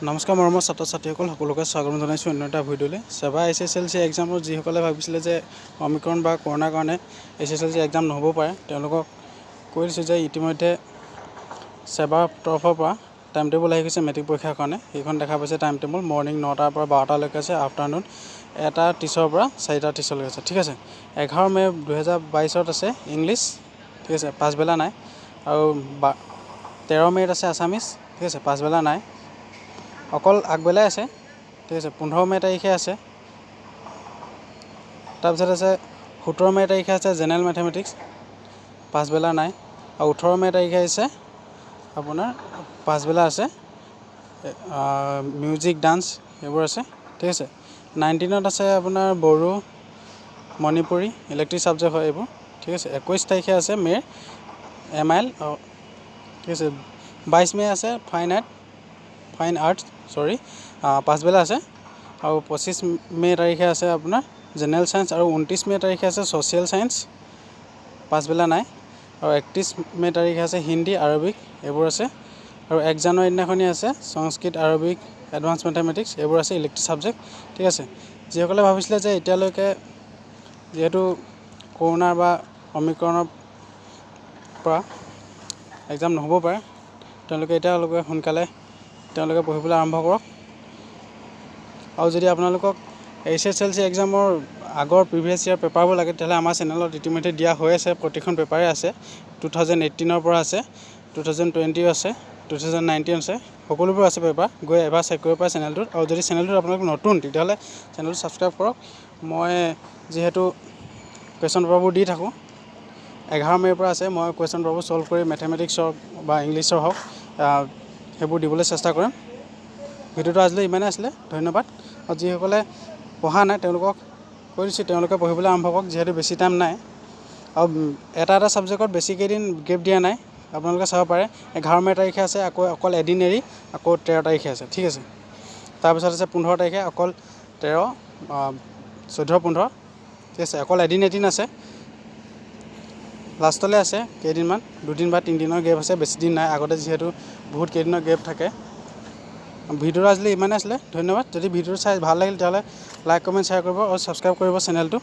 নমস্কাৰ মৰমৰ ছাত্ৰ ছাত্ৰীসকল, সকলোকে স্বাগতম জনাইছোঁ অন্য এটা ভিডিঅ'লৈ। ছেবা এইচএছএলচি এক্সামত যিসকলে ভাবিছিলে যে অমিক্ৰণ বা কৰোণাৰ কাৰণে এইচএছএলচি এক্সাম নহ'ব পাৰে, তেওঁলোকক কৈ দিছোঁ যে ইতিমধ্যে ছেবাৰ তৰফৰ পৰা টাইম টেবুল আহি গৈছে মেট্ৰিক পৰীক্ষাৰ কাৰণে। সেইখন দেখা পাইছে টাইম টেবুল। মৰ্ণিং 9টাৰ পৰা 12টালৈকে আছে, আফটাৰনুন 1:30ৰ পৰা 4:30লৈকে আছে, ঠিক আছে। 11 মে' 2022ত আছে ইংলিছ, ঠিক আছে, পাছবেলা নাই। আৰু 13 মে'ত আছে আছামিছ, ঠিক আছে, পাছবেলা নাই, অকল আগবেলাই আছে, ঠিক আছে। 15 মে' তাৰিখে আছে। তাৰপিছত আছে 17 মে' তাৰিখে আছে জেনেৰেল মেথমেটিক্স, পাছবেলা নাই। আৰু 18 মে' তাৰিখে আছে আপোনাৰ পাছবেলা আছে মিউজিক, ডান্স সেইবোৰ আছে, ঠিক আছে। 19ত আছে আপোনাৰ বড়ো, মণিপুৰী, ইলেক্টিভ ছাবজেক্ট হয় এইবোৰ, ঠিক আছে। 21 তাৰিখে আছে মে'ৰ এমআইএল, ঠিক আছে। 22 মে' আছে ফাইন আৰ্টছ, চৰি, পাছবেলা আছে। আৰু 25 মে' তাৰিখে আছে আপোনাৰ জেনেৰেল ছায়েন্স আৰু 29 মে' তাৰিখে আছে ছ'চিয়েল ছায়েন্স, পাছবেলা নাই। আৰু 31 মে' তাৰিখে আছে হিন্দী, আৰবিক এইবোৰ আছে। আৰু 1 জানুৱাৰী দিনাখনি আছে সংস্কৃত, আৰবিক, এডভান্স মেথমেটিক্স, এইবোৰ আছে ইলেক্টিভ ছাবজেক্ট, ঠিক আছে। যিসকলে ভাবিছিলে যে এতিয়ালৈকে যিহেতু কৰোণাৰ বা অমিক্ৰণৰ পৰা এক্সাম নহ'ব পাৰে, তেওঁলোকে এতিয়ালৈকে সোনকালে তেওঁলোকে পঢ়িবলৈ আৰম্ভ কৰক। আৰু যদি আপোনালোকক এইচএছএলচি এক্সামৰ আগৰ প্ৰিভিয়াছ ইয়াৰ পেপাৰবোৰ লাগে, তেতিয়াহ'লে আমাৰ চেনেলত ইতিমধ্যে দিয়া হৈ আছে। প্ৰতিখন পেপাৰে আছে, 2018ৰ পৰা আছে, 2020ও আছে, 2019 আছে, সকলোবোৰ আছে পেপাৰ। গৈ এবাৰ চেক কৰিব পাৰে চেনেলটোত। আৰু যদি চেনেলটোত আপোনালোক নতুন, তেতিয়াহ'লে চেনেলটো ছাবস্ক্ৰাইব কৰক। মই যিহেতু কুৱেশ্যন পেপাৰবোৰ দি থাকোঁ, 11 মে'ৰ পৰা আছে, মই কুৱেশ্যন পেপাৰবোৰ ছল্ভ কৰি মেথমেটিক্স হওক বা ইংলিছৰ হওক, সেইবোৰ দিবলৈ চেষ্টা কৰিম। ভিডিঅ'টো আজিলৈ ইমানেই আছিলে, ধন্যবাদ। আৰু যিসকলে পঢ়া নাই, তেওঁলোকক কৈ দিছোঁ, তেওঁলোকে পঢ়িবলৈ আৰম্ভ কৰক, যিহেতু বেছি টাইম নাই। আৰু এটা এটা ছাবজেক্টত বেছি কেইদিন গেপ দিয়া নাই, আপোনালোকে চাব পাৰে। 11 মে' তাৰিখে আছে, আকৌ অকল এদিন এৰি আকৌ 13 তাৰিখে আছে, ঠিক আছে। তাৰপিছত আছে 15 তাৰিখে, অকল 13, 14, 15, ঠিক আছে, অকল এদিন এদিন আছে। লাষ্টলৈ আছে কেইদিনমান, দুদিন বা তিনিদিনৰ গেপ আছে, বেছি দিন নাই। আগতে যিহেতু বহুত কেইদিনৰ গেপ থাকে। ভিডিঅ'টো আজিলৈ ইমানেই আছিলে, ধন্যবাদ। যদি ভিডিঅ'টো চাই ভাল লাগিল, তেতিয়াহ'লে লাইক, কমেণ্ট, শ্বেয়াৰ কৰিব আৰু ছাবস্ক্ৰাইব কৰিব চেনেলটো।